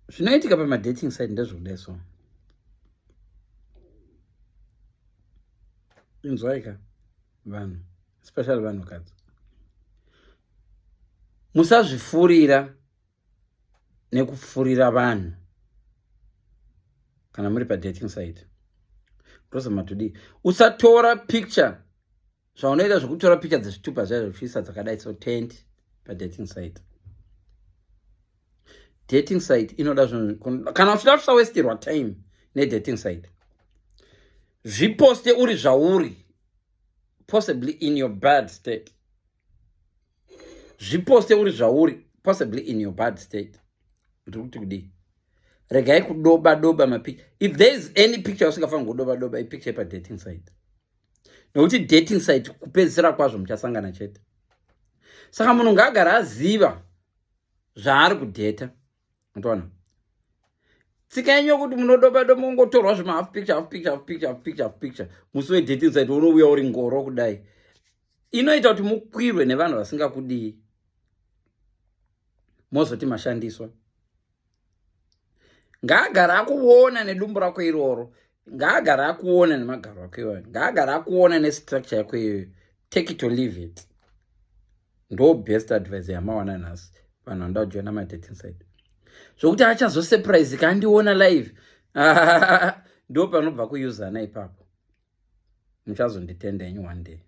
Zvinoitika pamadating site ndezvekudai so. Inzwai ka vanhu, especially vanhukadzi, musazvifurira nekufurira vanhu kana muri padating site. Rosama tudii, usatora picture zvaunoita zvekutora picture dzezvitupa zvaizvo uchiisa dzakadai so tent padating site. Dating site inoda zvinhu, kana uchida kusawestirwa time nedating site, zviposte uri zvauri, possibly in your bad state. Zviposte uri zvauri, possibly in your bad state. Ndiri kuti kudii? Regai kudoba doba mapicture. If there is any picture usingafaniri kudoba doba, ipicture padating site, nekuti dating site kupedzisira kwazvo muchasangana chete. Saka munhu ngaagara aziva zvaari kudheta. Unotoona tsika yenyu yokuti munodoba doba, ungotorwa zvima half picture, half picture, half picture, half picture, half picture. Musi wedating site unouya uri ngoro kudai, inoita kuti mukwirwe nevanhu vasingakudii, mozoti mashandiswa. Ngaagara akuona nedumbu rako iroro, ngaagara akuona nemagaro ako iwayo, ngaagara akuona nestructure yako iyoyo. Take it or leave it. Ndo best advice yamawana nhasi vanhu vanoda kujoina madating site. Zvokuti achazosurprisika andiona live, ndo panobva kuuzana ipapo. Muchazonditenda henyu one day.